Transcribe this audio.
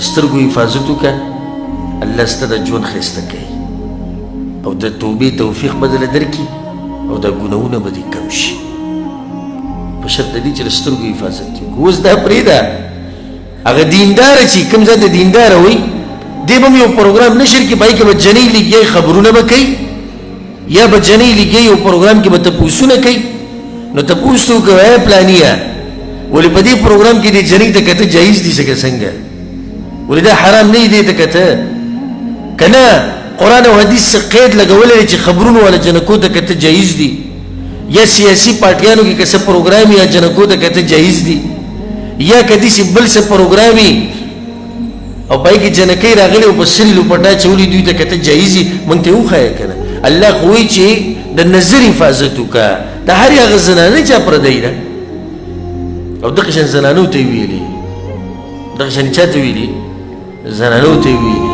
د سترګو حفاظت وکړه، الله ستا د ژوند ښایسته کوي او د توبې توفیق به درله درکړي او دا ګناهونه به دې کم شي، په شرط د دې چې د سترګو حفاظت دې وکړو. اوس دا پرېږده، هغه دینداره چې کوم ځای ته دینداره وایي، دی به هم یو پروګرام نشر کړي، په هغې کې به جنۍ لګیایي خبرونه به کوي، یا به جنۍ لګیایي یو پروګرام کې به تپوسونه کوي. نو تپوس ته وکړه، ای پلانیه، ولې په دې پروګرام کې دې جنۍ ته کته جایز دي څه که څنګه؟ ولې دا حرام نه دي ته کته؟ که نه قرآن او حدیث څه قید لګولی دی چې خبرونو والا جنکو ته کته جایز دي، یا سیاسي پارټیانو کې که څه پروګرام یا جنکو ته کته جایز دي، یا که داسې بل څه پروګرام او پای کې جنکۍ راغلې او په سري لوپټه اچولي دوی ته کته جایز دي، موږ ته یې وښیه که نه. الله خو وایي چې د نظر حفاظت وکړه، د هرې هغه زنانه چا پردی ده، او دغه شان زنانو ته یې ویلي، دغه شان چا ته ویلي؟ زنانو ته یې ویلي.